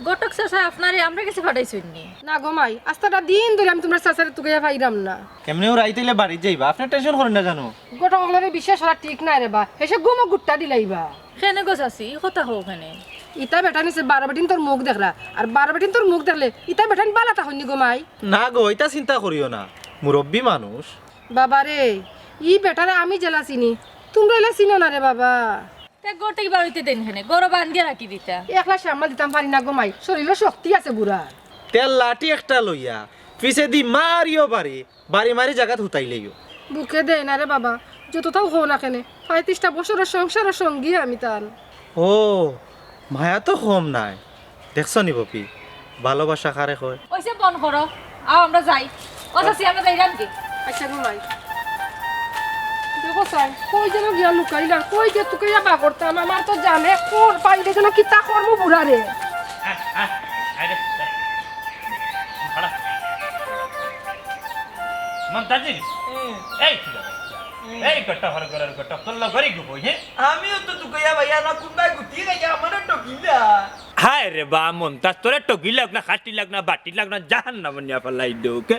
ঘটক চাচা আপনারে আমরার গেছে পাঠাইছইন নি? না গো মাই, আস্তাটা দিন ধরি আমি তুমার চাচারে তুকাইয়া পাইরাম না। এমনেও রাইত অইলে বাড়িত যাইবা, আপনে টেনশন করইন না জানো। ঘটক অকলরে বিশ্বাস করা ঠিক নায় রে বা, হেষে গুমো গুট্টা দিলাইবা। কেনে গো চাচি, ই কথা কও কেনে? ইতা বেটাইন অইছে বারো বেটিন্তর মুখ দেখরা, আর বারো বেটিন্তর মুখ দেখলে ইতা বেটাইন বালা থাকইন নি গো মাই। না গো, ইতা চিন্তা করিও না, মুরব্বি মানুষ। বাবারে, ই বেটারে আমি যেলা চিনি, তুমরা ইলা চিনো না রে বাবা। তে ঘর থাকি বারইতে দেইন কেনে? ঘরো বান্দিয়া রাখি দিতা। একলা সামাল দিতাম পারি না গো মাই, শরীলো শক্তি আছে বুড়ার। তে লাঠি একটা লইয়া পিছেদি মারিও বাড়ি, বাড়ি মারি জাগাত হুতাইলাইও। বুকে দেয় না রে বাবা, যততাউ কও না কেনে, পঁয়ত্রিশটা বছরর সংসারর সঙ্গী আমি তান। ও, মায়া তো কম নাই। দেখছো নি বপি, ভালোবাসা কারে কয়? অইছে, বন্ধ করো, আও আমরা যাই। ও চাচি, আমরা যাইরাম গি? আচ্ছা গো মাই, দেখো চাই, কই যেন গিয়া লুকাইলা, কই যে তুকাইয়া বার করতাম, আমার তো জানে কোন পাইলে যেন কিতা করমু বুড়ারে। আরে, দাঁড়া। মন্তাজি, এই কি ব্যাপার? এই ঘটক, হর ঘরর ঘটক, তোর লগরই গুবই, হে? আমিও তো তুকাইয়া ভাইয়া না, কুনবায় গুতি খাইয়া আমারে ঠকিলা। হায় রে বা মন্তাজ, তোরে ঠগি লাগ না, খাটি লাগ না, বাটি লাগ না, জাহান্নামো নিয়া ফালাই দেউক।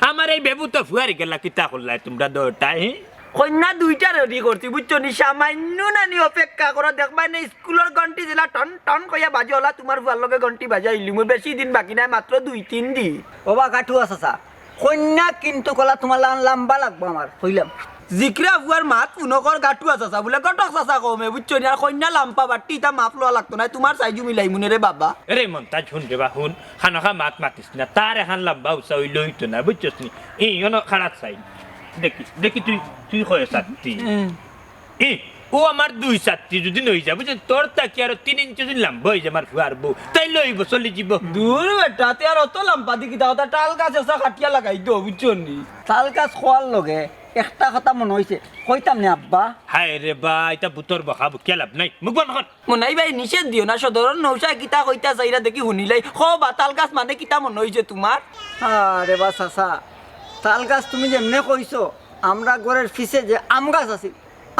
আমার এই বেবুত ফুয়ার গেলা কিতা করলায় তুমরা দুইটায়, হে? কইন্যা দুইটা রেডি করছি, বুঝছো নি? সামাইন্য নানি অপেক্ষা করো, দেখবায় নে স্কুলর ঘন্টি যেলা টন টন কইয়া বাজে, অলা তুমার ফুয়ার লগে ঘন্টি বাজাইলিমু। বেশি দিন বাকি নাই, মাত্র দুই তিন দিন। ওবা গাটুয়া চাচা, কইন্যা কিন্তু কলা তুমার লান লাম্বা লাগবো আমার, কইলাম। জিকরা ফুয়ার মাত ফুনকর গাটুয়া চাচা বুলে, ঘটক চাচা কমে, বুঝছো নি? আর কইন্যা লাম্বা বাট্টি, ইতা মাফ লওয়া লাগতো নায়, তুমার সাইজু মিলাইমু নে রে বাবা। এরে মন্তাজ, হুন রে বা, হুন, খানোখা মাত মাতিস না, তার এখান লাম্বা উচা অইলে অইতো না, বুঝছস নি? এই, অনো খাড়াত চাই। দেখি, দেখি তুই, তুই কয় ছাত্তি। ই, ও আমার দুই ছাত্তি যদি নই যা, বুঝছস? তোর থাকি আরো তিন ইঞ্চি যদি লাম্বা অই যা আমার ফুয়ার বউ, তাইলে অইবো, চলি যিবো। দূর বেটা, তে আর অত লাম্বা দি কিতা, অতা তাল গাছ এসা কাটিয়া লাগাই দেও, বুঝছো নি? তাল গাছ কওয়ার লগে একটা কথা মনো অইছে, কইতাম নে আব্বা। হায় রে বা, ইতা ভুতর বকা বকিয়া লাভ নাই, মুখ বন্ধ কর। মনাই ভাই, নিষেধ দিও না, সদরর নৌশায় কিতা কইতা চাইরা দেখি হুনিলাই। কও বা, তাল গাছ মানে কিতা মনো অইছে তুমার? আরে বা চাচা, তাল গাছ তুমি যেমনে কইছো, আমরার ঘরর পিছে যে আম গাছ আছিল,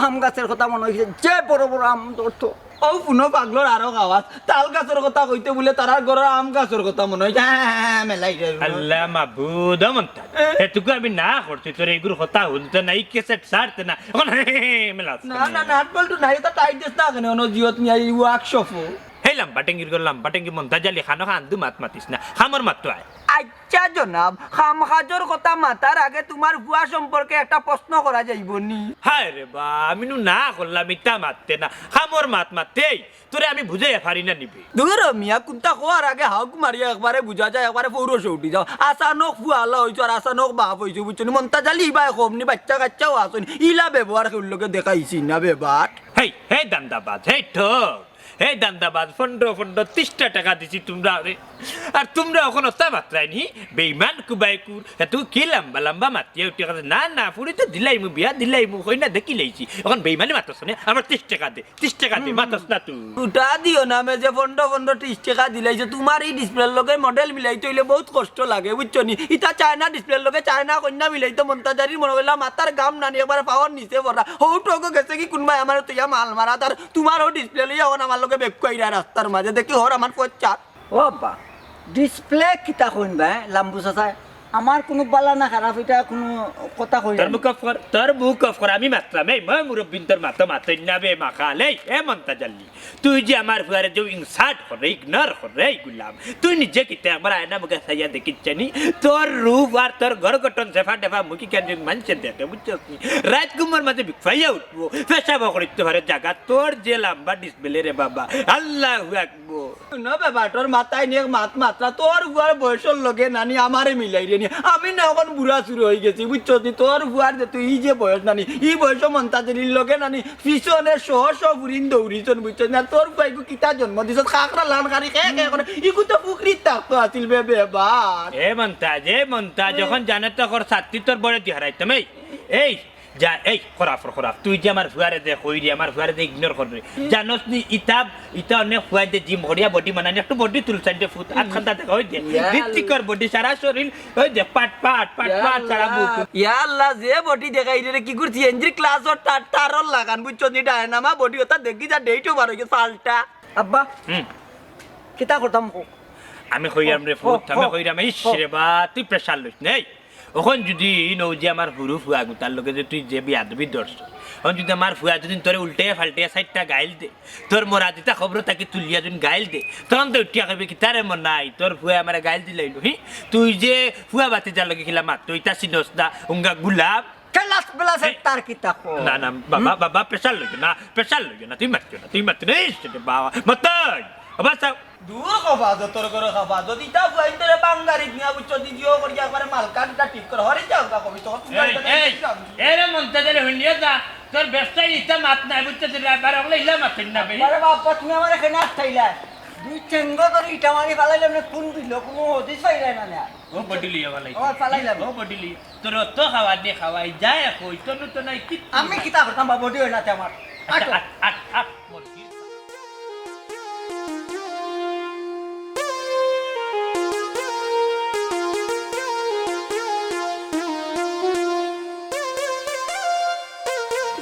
আম গাছর কথা মনো অইছে, যে বড় বড় আম ধরতো। অউ ফুনো পাগলর আরো আওয়াজ, তাল গাছর কথা কইতে বুলে তারার ঘরর আম গাছর কথা মনো অইছে। হ্যাঁ, হ্যাঁ, হ্যাঁ, মেলাই রে। আল্লাহ মাবুদ, ও মন্তাজ, এ? এটুকু আমি না করছি, তোর এইগুর কথা হুনতে না, ই ক্যাসেট ছাড়তে না, অখন হে, হে, হে, মেলাস না, কেনে? না, নাট বল্টু নাই, ইতা টাইট দিস না কেনে, অনো জিওত নিয়া ই ওয়ার্কশপো। হেই লাম্বা টেঙ্গির ঘর, লাম্বা টেঙ্গি মন্তাজ আলী খানো খান্দু মাত মাতিস না, খামর মাত তো আয়। আচ্ছা জনাব, খাম খাজর কথা মাতার আগে তুমার ফুয়া সম্পর্কে একটা প্রশ্ন করা যাইবো নি? হায় রে বা, আমি নু না করলাম, ইতা মাততে না, খামর মাত মাততে, এই, তোরে আমি বুঝাইয়া পারি না নিবে। দূর হ মিয়া, কুন্তা কওয়ার আগে হাউক মারিয়া একবারে বুঝা যায়, একবারে পৌরুষ উঠি যাও। আচানক ফুয়া আলা অইছো আর আচানক বাপ অইছো, বুঝছো নি? মন্তাজ আলী ইবায় কম নি, বাইচ্চা কাইচ্চাও আছইন, ইলা ব্যবহার কেউর লগে দেখাইছি না বেবাট। হেই, হেই দান্দাবাজ, হেই ঠগ, হেই দান্দাবাজ, পনরো, পনরো, তিরিশটা টেকা দিছি তুমরারে। আর তুমরা অখন অতা মাতরায় নি, বেইমান কুবাইকুর, এত কি লাম্বা লাম্বা মাতিয়া উঠিয়া কথা, না, না, ফুড়ি তো দিলাইমু, বিয়া দিলাইমু, কইনা দেখিলাইছি। অখন বেইমানি মাতছ নে, আমার তিরিশ টেকা দে, তিরিশ টেকা দে, মাতছ না তুই। উঠা দিও না, মে যে পনরো, পনরো, তিরিশ টেকা দিলাইছে, তুমার ই ডিসপ্লের লগে মডেল মিলাইতে অইলে বউত কষ্ট লাগে, বুঝছো নি? ইতা চায়না ডিসপ্লের লগে চায়না কইনা মিলাইতে মন্তাজ আলীর মনো অইলা মাথার ঘাম নানি একবারে পাওর নিচে পড়া। হউ ঠগো গেছে কি কুনবায় আমারে থইয়া মাল মারাত, আর তুমার অউ ডিসপ্লে লইয়া অখন আমার লগে বেকুয়াইরা রাস্তার মাঝে, দেখি হর আমার পথ চার। ও আব্বা, ডিসপ্লে কিতা কইন বা, হে? লাম্বু চাচায়, আমার কুনু বালা না খারাপ, ইটা কুনু কথা কইন তোর না। মুখ অফ কর, তোর মুখ অফ কর, আমি মাতরাম, এই ময় মুরব্বিন তোর মাতো মাতইন না বে মাখাল, এই, এ মন্তাজ আলী, তুই যে আমার ফুয়ারে যে ইনসাল্ট করে, ইগনোর করে, এই গুলাম, তুই নিজে কিতা একবার আয়না মুখে চাইয়া দেখিস নি? তোর রূপ আর তোর ঘর গঠন জেফা ডেফা মুখী কেন মানষে দেখে, বুঝছস নি? রাইত ঘুমর মাঝে বিকফাইয়া উঠবো, পেশাব করিতে পারে জাগা, তোর যে লাম্বা ডিসপ্লে রে বাবা, আল্লাহু আকবার। হুনো বেবাটর মাথায় নিয়ে মাত মাতরা, তোর ফুয়ার বয়সর লগে নানি আমারে মিলাইরে নি। আমি না অখন বুড়া চুড়া অইগেছি, বুঝছস নি? তোর ফুয়ার যে তুই ই যে বয়স নানি, ই বয়সো মন্তাজ আলীর লগে নানি পিছনে শ শ ফুরিন দৌড়িছন, বুঝছস না? তোর ফুয়াইগু কিতা জন্ম দিছস, খাকরা লান খারি খে খে করে, ইগু তো ফুকরিত থাকতো আছিল বে বেবাট। এ মন্তাজ, এ মন্তাজ, যখন জানে তো কর সাত্তি তোর বড় দি হারাইতাম। এই, এই, যা, এই, খরাফর, খরাফ। তুই যে আমার ফুয়ারে দে, কই রে, আমার ফুয়ারে দে, ইগনোর কর রে। জানোস নি, ইতা, ইতা অনেক ফুয়ায় দে জিম করিয়া বডি বানানি, একটু বডি তুল চাইন দে ফুত, আত খান্দা দেখা, ওই দে। ইয়া ঋত্বিকর আল্লাহ। বডি, সারা শরীর, ওই দে, পাট, পাট, পাট, ইয়া পাট, সারা আল্লাহ। বুক। ইয়া আল্লাহ, যে বডি দেখাই রে, কি করছি, এনজির ক্লাসর তার, তারর লাগান, বুঝছো নি, ডায়নামা বডি, ওটা দেখি যা, ডেটও বার হইছে, ফালটা। আব্বা, হুম। কিতা করতাম কও? আমি কইরাম রে ও, ফুত, ও, আমি ও, কইরাম, ইস ও। রে বা, তুই প্রেশার লইস না। এই, অখন যদি ইনো যে আমার হুরু ফুয়া গুতার লগে যে তুই যে বিয়াদবি ধরছ, অখন যদি আমার ফুয়া যদি তোরে উল্টে ফাল্টে চাইরটা গাইল দে, তোর মরা দিতা খবর তাকে তুলিয়া যদি গাইল দে, তখন তো উঠিয়া কইবে, "কিতারে মনাই, তোর ফুয়া আমারে গাইল দিলাইলো, হি? তুই যে ফুয়া বাতি যার লগে খিলা মাত, তুই তা চিনস না, উঙ্গা গুলাম।" কেলাস বেলাস এই, তার কিতা কও? না, না, বাবা, হুম? বাবা, প্রেশার লইও না, প্রেশার লইও না, তুই মাতিও না, তুই মাতিও না, ইস রে বাবা, মতই, বাবা, চাও। দূর কবা, যতর করে খাবা। যদি তা ফুয়াইন তোরে বাঙ্গারি দিয়া বুঝছো, দিদিও করি একবারে মালকানটা ঠিক করে। হরে যাও তা কবি, তখন এই, এই, এরে মন্তে দিলে হুনিয়ে যা। তোর ব্যবসায় ইতা মাত নাই, বুঝছো, দিলে একবার ওগুলো ইলা মাতিন না বে। আরে বাবা, তুমি আমারে কেনে আটকাইলা? দুই ঠেঙ্গো ধরে ইটা মারি ফালাইলে মানে কোন দিল, কোনো হদিস পাইলাই না, না। ও বডিলি, ও ফালাই। ও ফালাইলাম। ও বডিলি, তোর অত খাওয়া দে খাওয়াই, যায় কই, তোর তো নাই কিচ্ছু আমি নাই। কিতা করতাম বা, বডি হইলাতে আমার। আচ্ছা, আটো। আট, আট, আট, বডিলি।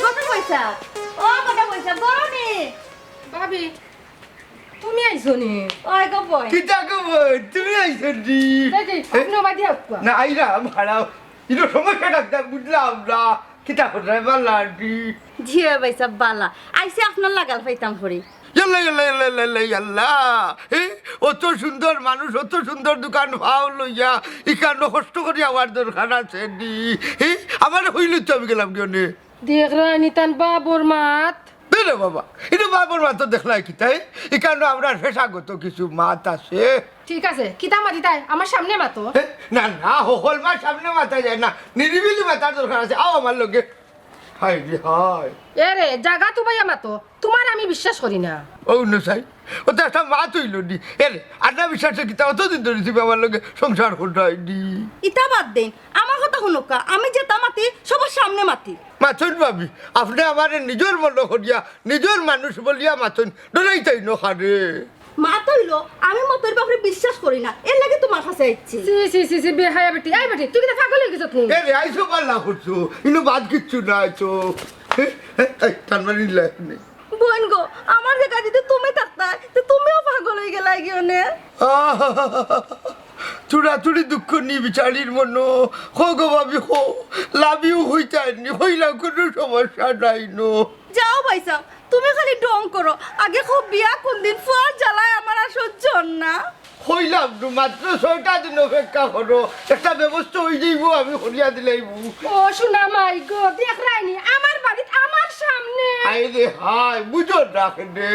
কত পয়সা? ও কত পয়সা? বড় নি। ভাবি, তুমি আইছো নি? ওই গো বই। কিতা গো বই? তুমি আইছো নি? এই যে, এ? আপনি ওবা দিয়া উঠবা। না, আইরাম, খাড়াও। ইনো সমস্যাটা কিতা বুঝলাম না। কিতা কররায়, বালা আন্টি? জি, ওই ভাই সাহেব, বালা। আইসে আপনার লাগাল পাইতাম করি। ইয়াল্লা, ইয়াল্লা, ইয়াল্লা, ইয়াল্লা, ইয়াল্লা। এ? অত সুন্দর মানুষ, অত সুন্দর দোকান ভাও লইয়া, ইখানো কষ্ট করি আমার দরকার আছে নি? এ? আমারে কইলে তো আমি গেলাম গিয়া নে। দেখরায় নি তান বাবর মাত। দে রে বাবা, ইনো বাবর মাত তো দেখলায় কিতা? ইখানো আমরার পেশাগত কিছু মাত আছে। ঠিক আছে, কিতা মাতিতায়? আমার সামনে মাতো। এ, না, না, হকল মাত সামনে মাতা যায় না, নিরিবিলি মাতার দরকার আছে। আও আমার লগে। হায় রে হায়। এ রে, জাগা তুবাইয়া মাতো, তুমার আমি বিশ্বাস করি না। ও নসাই, ও তো একটা মাত অইলো নি। এ রে, আর না বিশ্বাসে কিতা অতদিন ধরি তুমি আমার লগে সংসার কররায় নি? ইতা বাদ দেইন, আমার কথা হুনউক্কা, আমি যেতা মাতি সবার সামনে মাতি। মাতইন ভাবি, আপনে আমারে নিজর মনো করিয়া, নিজর মানুষ বলিয়া মাতইন, ডরাইতায় না কারে। মাত অইলো, আমি মতইর বাপরে বিশ্বাস করি না, এরলাগি তুমার কাছে আইছি। ছি, ছি, ছি, ছি, বেহায়া বেটি। এই বেটি, তুই কিতা পাগল অই গেছত নি? এ রে, আইছো বালা করছো, ইনো বাদ কিচ্ছু নাই তো। এ, এ, এই, টানমারি লাই নে। বইন গো, আমার জাগা যদি তুমি থাকতায়, তে তুমিও পাগল অই গেলায় গি অনে। আহ, চুড়াচুড়ি দুঃখ নি বিচারির মনো। কও গো ভাবি, কও। লাভিও কইতায় নি, কইলাম কুনু সমস্যা নাই নো। যাও ভাইসাব, তুমি খালি ঢং করো। আগে কও বিয়া কুনদিন, ফুয়ার জ্বালায় আমার আর সহ্য অর না। কইলাম তো, মাত্র ছয়টা দিন অপেক্ষা করো, একটা ব্যবস্থা অই যাইবো, আমি করিয়া দিলাইমু। ও সোনা মাই গো, দেখরায় নি, আমার বাড়িত আমার সামনে। হায় রে হায়, বুঝো না কেনে।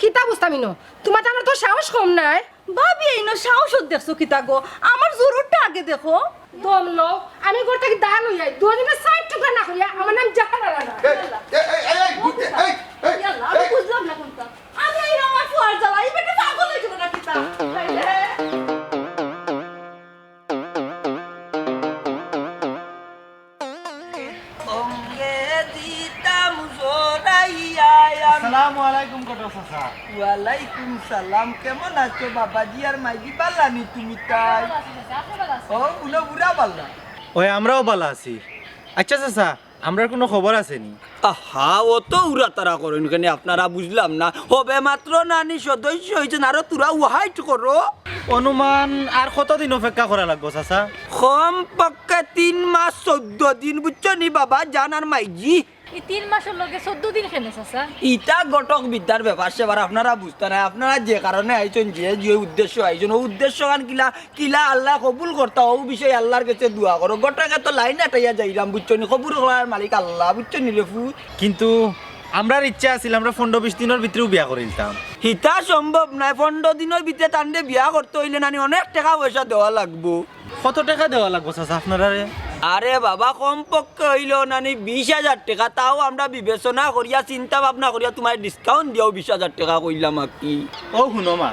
কিতা বুঝতাম ইনো? তুমার তো আমার তো সাহস কম নায়। ভাবি, ইনো সাহস দেখছো কিতা গো? আমার জুরুরটা আগে দেখো। দম লও, আমি ঘর থাকি দা লই আই, দুইজনে চাইর টুকরা না করিয়া, আমার নাম জাহানারা না। এই, এই, এই, এই, এই, বুঝতে, এই, এই, ইয়াল্লা, আমি এই। বুঝলাম না কুনটা। আমি এই আমার ফুয়ার জ্বালা, ই বেটা পাগল অই গেল না কিতা? সঙ্গে দিতাম জোরাইয়া আমি। আসসালামু আলাইকুম, কটক চাচা। ওয়ালাইকুম সালাম, কেমন আছো বাবাজি আর মাইজি? বালা নি তুমি তাই? ভালো আছি চাচা, আপনি ভালো আছেন? ও, উনো বুড়া বালা। ওই, আমরাও বালা আছি। আচ্ছা চাচা, আমরার কুনু খবর আছে নি? আহা, অত উড়াতাড়া করইন কেনে আপনারা, বুঝলাম না। সবে মাত্র নানি সদস্য অইছইন, আরো তুরা wait করো। অনুমান আর কতদিন অপেক্ষা করা লাগবো চাচা? কমপক্ষে তিন মাস চৌদ্দ দিন, বুঝছো নি বাবা, জান আর মাইজি। ই তিন মাসর লগে চৌদ্দ দিন কেনে চাচা? ইটা ঘটক বিদ্যার ব্যাপার স্যাপার, আপনারা বুঝতা নায়। আপনারা যে কারণে আইছইন, যে যে উদ্দেশ্য আইছইন, অউ উদ্দেশ্যখান কিলা কিলা আল্লায় কবুল করতা, অউ বিষয়ে আল্লার গেছে দোয়া করো। ঘটকে তো লাইন আটাইয়া যাইরাম, বুঝছো নি? কবুল করার মালিক আল্লা, বুঝছো নি রে ফুত? কিন্তু আমরার ইচ্ছা আছিল, আমরা পনরো বিশ দিনর ভিতরেউ বিয়া করিলতাম। হিতা সম্ভব নায়, পনরো দিনর ভিতরে তানরে বিয়া করতে অইলে নানি অনেক টেকা পয়সা দেওয়া লাগবো। কত টেকা দেওয়া লাগবো চাচা আপনারারে? আরে বাবা, কমপক্ষে অইলেও নানি বিশ হাজার টেকা, তাও আমরা বিবেচনা করিয়া, চিন্তা ভাবনা করিয়া তুমারে discount দিয়াউ বিশ হাজার টেকা কইলাম আর কি। ও হুনো মা,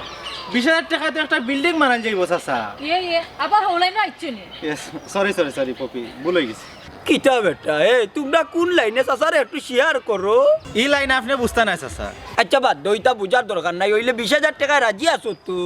বিশ হাজার টেকায় তো একটা building বানান যাইবো চাচা। ইয়ে, ইয়ে, আবার হৌলাই না ইচ্ছে নি। Yes, sorry, sorry, sorry, Popy, ভুল অই গেছে। কিতা বেটা, এ, তুমরা কুন লাইনে চাচারে একটু share করো। ই লাইন আপনে বুঝতা নায় চাচা। আচ্ছা, বাদ দেও, ইতা বুঝার দরকার নাই। অইলে বিশ হাজার টেকায় রাজি আছো তো?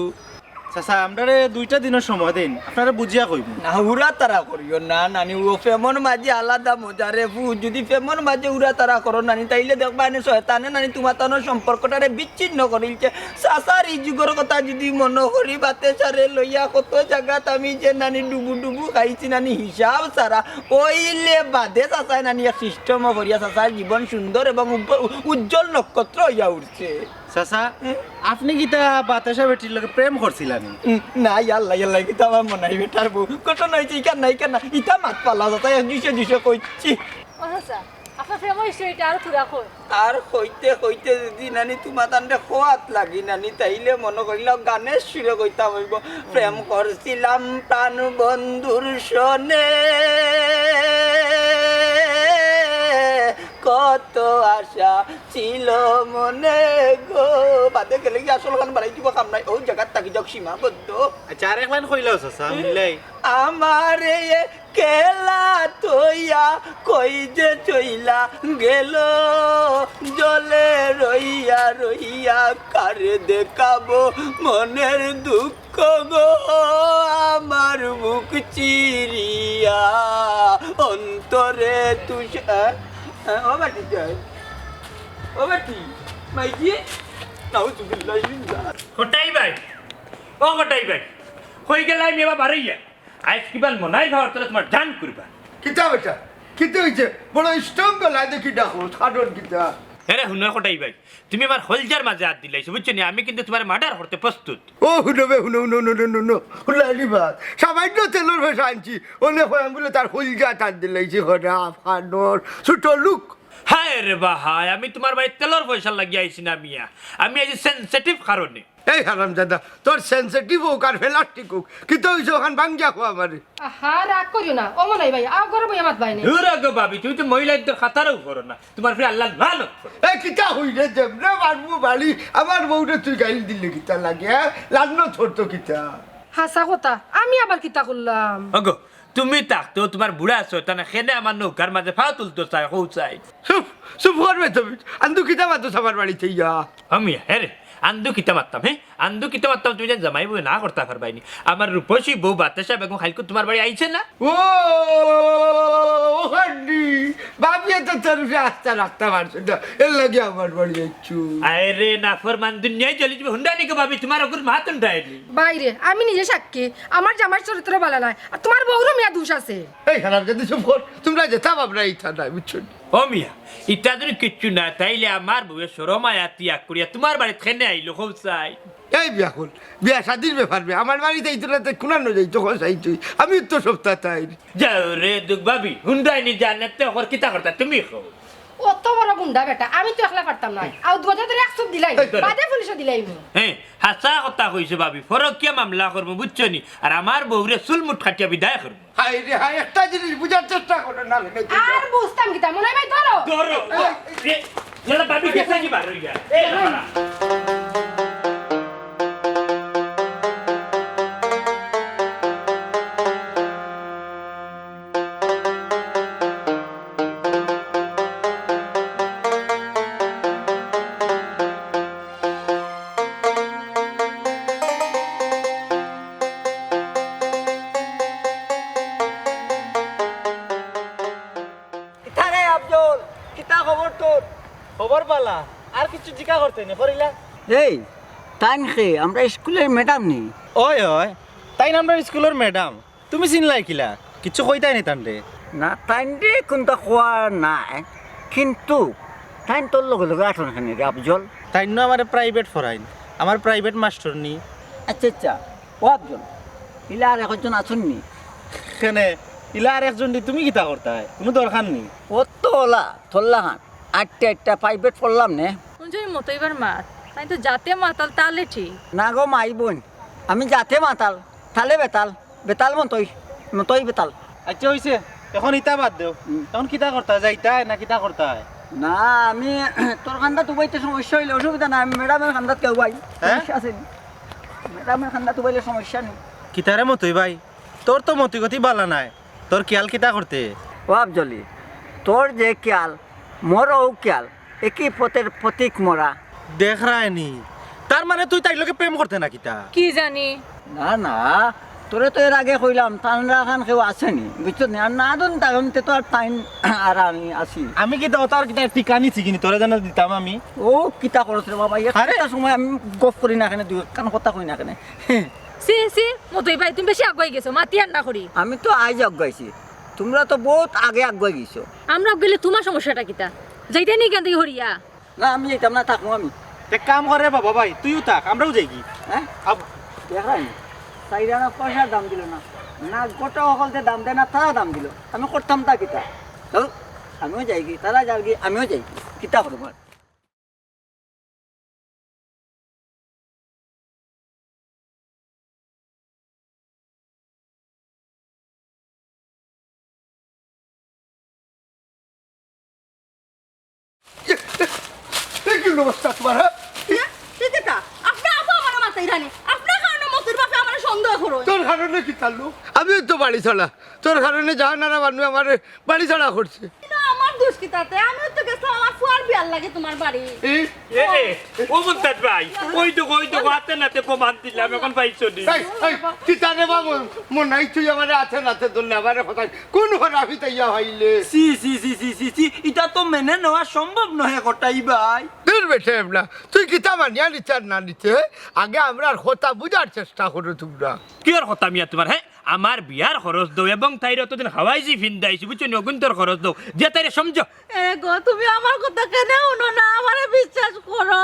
চাচা, আমরারে দুইটা দিনর সময় দিন, আপনারে বুঝিয়া কইমু। না, হুড়া তাড়া করিও না, নানি, ও প্রেমর মাঝে আলাদা মজা রে ফু। যুদি প্রেমর মাঝে হুড়া তাড়া করো, নানি, তাইলে দেখবায়নে শয়তানে, নানি, তুমার তানর সম্পর্কটারে বিচ্ছিন্ন করিলছে। চাচার ই যুগর কথা যুদি মনো করি, বাতেশারে লইয়া কত জাগাত আমি যে, নানি, ডুবু ডুবু খাইছি, নানি, হিসাব ছাড়া। অইলে বাদে চাচায়, নানি, এক system করিয়া চাচার জীবন সুন্দর এবং উজ্জ্ব-, উজ্জ্বল নক্ষত্র অইয়া উঠছে। চাচা, হুম? আপনে কিতা বাতাসা বেটির লগে প্রেম করছিলা নি? উম, না, ইয়াল্লা, ইয়াল্লা, কিতা আমার মনাই বেটার বউ। ঘটনা অইছে, ইখান না, ইখান না। ইতা মাত পালা, চাচা, এক জুইসে জুইসে কইছি। ও চাচা, আপনার প্রেম historyটা আরো থুড়া কই। আর কইতে কইতে যুদি নানি তুমা তানরে খোয়াত লাগি নানি, তাইলে মনো করিলাও গানের সুরে কইতাম অইবো। প্রেম করছিলাম প্রাণ বন্ধুর সনে, কত আশা ছিল মনে গো। বাদে গেলে কি আসল গান বাড়াই দিব, কাম নাই। ও জাগাত থাকি যাক সীমাবদ্ধ। আচ্ছা, আরেক লাইন কইলাও চাচা, মিলাই। আমারে এ কেলা তইয়া কই যে চইলা গেল, জলে রইয়া রইয়া কারে দেখাবো মনের দুঃখ গো, আমার বুক চিরিয়া অন্তরে তুষ-, আ? আ, ও বেটি যাই, ও বেটি, মাইজি, নাউজুবিল্লাহ। কটাই ভাই, ও কটাই ভাই, কই গেলাই মেবা বারইয়া? আইজ কিবান মনাই ভাওয়ার তোরা তোমার জান কুরবান। কিতা বেটা? কিতা অইছে? বড় strong গলায় দেখি ডাকো, কারণ কিতা? এরে হুনো কটাই ভাই, তুমি আমার কইলজার মাঝে আত দিলাইছো, বুঝছো নি? আমি কিন্তু তোমার murder করতে প্রস্তুত। ও হুনো বে, হুনো, হুনো, হুনো, হুনো, হুনো। হুনলায়নি বাত? সামান্য তেলর পয়সা আনছি, অনে কয় আমি বুলে তার কইলজাত আত দিলাইছি, খরাপ, কারণ, ছোট লোক। হায় রে বা হায়, আমি তোমার বাড়িত তেলর পয়সা লাগিয়া আইছি না মিয়া, আমি আইছি sensitive কারণে। এই হারামজাদা, তোর sensitive অউক আর plastic অউক, কিতা অইছে অখান ভাঙ্গিয়া কও আমারে। আহা, রাগ করিও না। ও মনাই ভাই, আও ঘরো বইয়া মাতবায়নে। দূর অগো ভাবি, তুমি তো মহিলা ইদ্দর খাতারও পড়ো না। তোমার ফির আল্লাহর লানত পড়ে। এই কিতা কইরে, যেমনে মারমু বাড়ি, আমার বউরে তুই গাইল দিলে কিতা লাগে, হ্যাঁ? লানত পড়তো কিতা? হাছা কথা, আমি আবার কিতা করলাম? অগো, তুমি থাকতেও তোমার বুড়া শয়তানে কেনে আমার নৌকার মাঝে ফাও তুলতো চায়, কও চাই। চুপ, চুপ করবে তুমি। আন্দু কিতা মাতস আমার বাড়িত আইয়া? আমি, হে রে, আন্দু কিতা মাততাম, হে? আন্দু কিতা মাততাম, তুমি যেন জামাই বউ না করতা পারবায়নি। আমার রূপসী বউ বাতাসা বেগম কাইলকু তোমার বাড়ি আইছে না? ও, ও হান্ডি, ভাবিয়ে তো তোর উপরে আস্থা রাখতা পারছে না, এরলাগি আমার বাড়ি আইছো। আরে নাফরমান দুনিয়ায় চলে যাবে, হুন্ডা নিকে ভাবি, তোমার অগুর মাত হুন্ডায়নি। বাইরে, আমি নিজে সাক্ষী, আমার জামাইর চরিত্র ভালা নায়, আর তোমার বউরও মিয়া দোষ আছে। এই হারামজাদি, চুপ কর, তোমরা যেতা ভাবরায় ইতা নায়, বুঝছো নি? ও মিয়া, ইতা যদি কিচ্ছু না, তাইলে আমার বউয়ে শরম হায়া ত্যাগ করিয়া তোমার বাড়িত কেনে আইলো, কও চাই? এই বিয়া কর, বিয়া শাদির ব্যাপার বে, আমার বাড়িত আইতো না, তে কুনানো যাইতো, কও চাই তুই? আমি তো সপ্তাহ তাই। যাও রে, দুখ ভাবি, হুন্ডায়নি জান্নাতে অখন কিতা করতা, তুমি কও। অত বড় গুন্ডা বেটা, আমি তো একলা পারতাম নায়। আউ দুহাতে ধরে এক চুপ দিলাই, এই ধরো। বাদে পুলিশও দিলাইমু। হ্যাঁ, হাছা কথা কইছে ভাবি, পরকিয়া মামলা করমু, বুঝছো নি? আর আমার বউরে চুল মুঠ কাটিয়া বিদায় করমু। হায় রে হায়, একটা জিনিস বুঝার চেষ্টা করো না রে, তুমি। আর বুঝতাম কিতা, মনাই ভাই ধরো। ধরো। এই, এ, ইয়ালা ভাবি গেছে কি বার অইয়া? এ, দাঁড়া। কিতা রে আফজল, কিতা খবর তোর? খবর ভালা। আর কিছু জিকা করতে নি, করিলা? এই, তাইন কে? আমরা স্কুলর ম্যাডাম নি? অয়, অয়। তাইন আমরা স্কুলর ম্যাডাম। তুমি চিনলায় কিলা? কিচ্ছু কইতায় নি তানরে? না, তাইনরে কুন্তা কওয়া নায়, কিন্তু তাইন তোর লগে লগে আটন কেনে রে আফজল? তাইন নু আমারে private পড়াইন, আমার private মাস্টর নি। আচ্ছা, আচ্ছা, ও আফজল, ইলা আর একজন আছইন নি? কেনে, ইলা আর একজন দি তুমি কিতা করতায়? কুনু দরকার নি। ও তো অলা, তোর লাখান, আটটা আটটা private পড়লাম নে। হুনছো নি মতইবার মাত, তাইন তো জাতে মাতাল তালে ঠিক। না গো মাই বইন, আমি জাতে মাতাল, তালে বেতাল। বেতাল মতই, মতই বেতাল। আচ্ছা, অইছে, অখন ইতা বাদ দেও। হুম। অখন কিতা করতায়, যাইতায় না কিতা করতায়? না, আমি তোর কান্দাত উবাইতে সমস্যা অইলে অসুবিধা নাই, আমি ম্যাডামর কান্দাত কেউ ভাই, হ্যাঁ? সমস্যা আছে নি? ম্যাডামর কান্দাত উবাইলে সমস্যা নি। কিতারে মতই ভাই, তোর তো মতি গতি ভালা নায়, তোর খিয়াল কিতা করতে? ও আফজলি, তোর যে খেয়াল, মোরও খেয়াল, একই পথের পথিক মোরা। দেখরায়নি, তার মানে তুই তাইর লগে প্রেম করতে না কিতা? কি জানি। না, না, তোরে তো এর আগে কইলাম, তানরা খান কেউ আছেনি, বুঝছো নি? আর না দুন তাগন তে তো আর তাইন আর আমি আছি। আমি কিতা অতার কিতা টিকা নিছি কিনি, তোরে যেন দিতাম আমি। ও কিতা করছ রে বাবা, আরে। একটা সময় আমি গফ করি না কেনে, দুই কান কথা কই না কেনে। সি, সি, মতই ভাই, তুমি বেশি আগুয়াই গেছো, মাতি আর না করি। আমি তো আইজ আগুয়াইছি, তোমরা তো বহুত আগে আগুয়াই গেছো। আমরা গেলে তোমার সমস্যাটা কিতা? যাইতে নি কেন থেকে হরিয়া? না, আমি যাইতাম না, থাকবো আমি। এক কাম করে বাবা ভাই, তুইও থাক, আমরাও যাই কি? হ্যাঁ? আব- দেখরায়নি, চাইরা না পয়সার দাম দিল না, না গোটা হকলতে দাম দেয় না, তারা দাম দিল, আমি করতাম তা কিতা? চল, আমিও যাই কি, তারা যার কি, আমিও যাই কি, কিতা করবো আর? এ, এ, এ কি অবস্থা তোমার, হ্যাঁ? না, ঠিক আছে। আপনি আপা আমার মাথায় রানি। আপনার কারণে মতির বাপে আমার সন্দেহ করো। তোর কারণে কিতা লো? আমিও তো বাড়ি ছাড়া। তোর কারণে জাহানারা বানু আমার বাড়ি ছাড়া করছে। না, আমার দোষ কিতাতে? আমিও তো গেছিলাম আমার ফুয়ার বিয়ার লাগি তোমার বাড়ি। এ? এ, এ, ও মুমতাজ ভাই, ওই তো, ওই তো, হাতে নাতে প্রমাণ দিলাম, এখন পাইছো নি? এই, এই, কিতা রে বাবু, মনাই তুই আমারে হাতে নাতে ধরলে, আমারে কথা কোন হরাফি তাইয়া হইলে? সি, সি, সি, সি, সি, সি, ইটা তো মেনে নেওয়া সম্ভব নহে, কটাই ভাই। দূর বেটা এবলা, তুই কিতা মানিয়া নিতে আর না নিতে, হ্যাঁ? আগে আমরার কথা বুঝার চেষ্টা করো তোমরা। কিওর কথা মিয়া তোমার, হ্যাঁ? আমার বিয়ার খরচ দেও এবং তাইরে অতদিন হাওয়াইজি ফিন্দাইছি, বুঝছো নি? অগুইন্তর খরচ দেও, দিয়া তাইরে সমঝাও। এ গো, তুমি আমার কথা কেনে হুনো না? আমারে বিশ্বাস করো।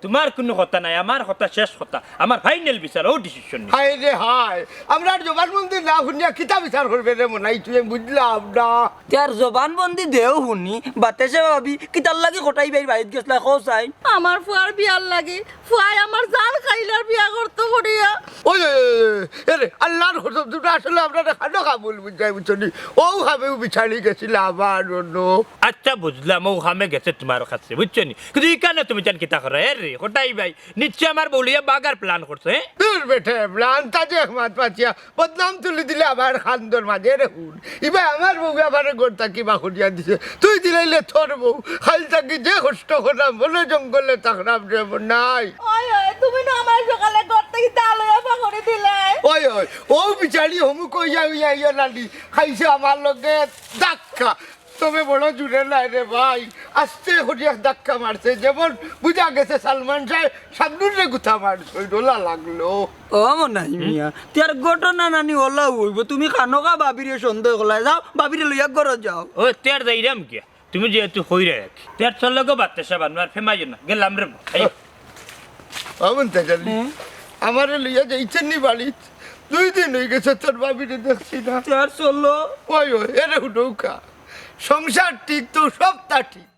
তোমার কুনু কথা নাই, আমার কথা শেষ কথা, আমার final বিচার, ও decision নি। হায় রে হায়, আমরার জবানবন্দি না হুনিয়া কিতা বিচার করবে রে মনাই তুই, আমি বুঝলাম না। তে আর জবানবন্দি দেও হুনি, বাতেশা ভাবি, কিতার লাগি কটাই ভাইর বাড়িত গেছলা, কও চাই? আমার ফুয়ার বিয়ার লাগি, ফুয়ায় আমার জান খাইলার বিয়া করতো করিয়া। ওই, ওই, ওই, ওই, এরে, আল্লাহর কসম, তোমরা আসলে আমরারে খানো কাবুল বুঝাই, বুঝছো নি? ও খাবেও বিচারি গেছিল আমার অন্য। আচ্ছা, বুঝলাম, ও খামে গেছে তোমার কাছে, বুঝছো নি? কিন্তু ইখানে তুমি জান কিতা করো, এ রে, কটাই ভাই, নিশ্চয় আমার বউলিয়া বাগার plan করছো, হ্যাঁ? দূর বেটা, plan তা যে মাত পাতিয়া, বদনাম তুলি দিলে আবার খান্দর মাঝে রে হুন। ইবা আমার বউ আমারে ঘর থাকি বার করিয়া দিছে। তুই দিলাইলে তোর বউ। খাইল থাকি যে কষ্ট করলাম, বনে জঙ্গলে থাকলাম রে মনাই। ওই, ওই, তুমি না আমার সকালে ঘর থাকি তালা লইয়া বার করি দিলে। ওই, ওই, ও বিচারি হমু কইয়া উইয়া ইয়া লালি। খাইছে আমার লগে ধাক্কা। তবে বড় জুরে নাই রে ভাই। আস্তে করিয়া ধাক্কা মারছে। যেমন বুঝা গেছে সালমান শাহ শাবনূররে গুতা মারছে, ওই ডলা লাগলো। ও মনাই মিয়া, তে আর ঘটনা নানি অলা অইবো, তুমি খানোকা ভাবিরে সন্দেহ করলায়, যাও, ভাবিরে লইয়া ঘরো যাও। ও, তে আর যাইরাম কিয়া? তুমি যেহেতু কইরায় আর কি। তে আর চলো গো বাতেশা বানু, আর ফেমাইও না, গেলাম রে। এই। ও মন্তাজ আলী, হুম? আমারে লইয়া যাইছস নি বাড়িত? দুই দিন অই গেছে তোর ভাবিরে দেখছি না। তে আর চলো। ওই, ওই, এরে হুনউক্কা। সংসার ঠিক তো সবতা ঠিক।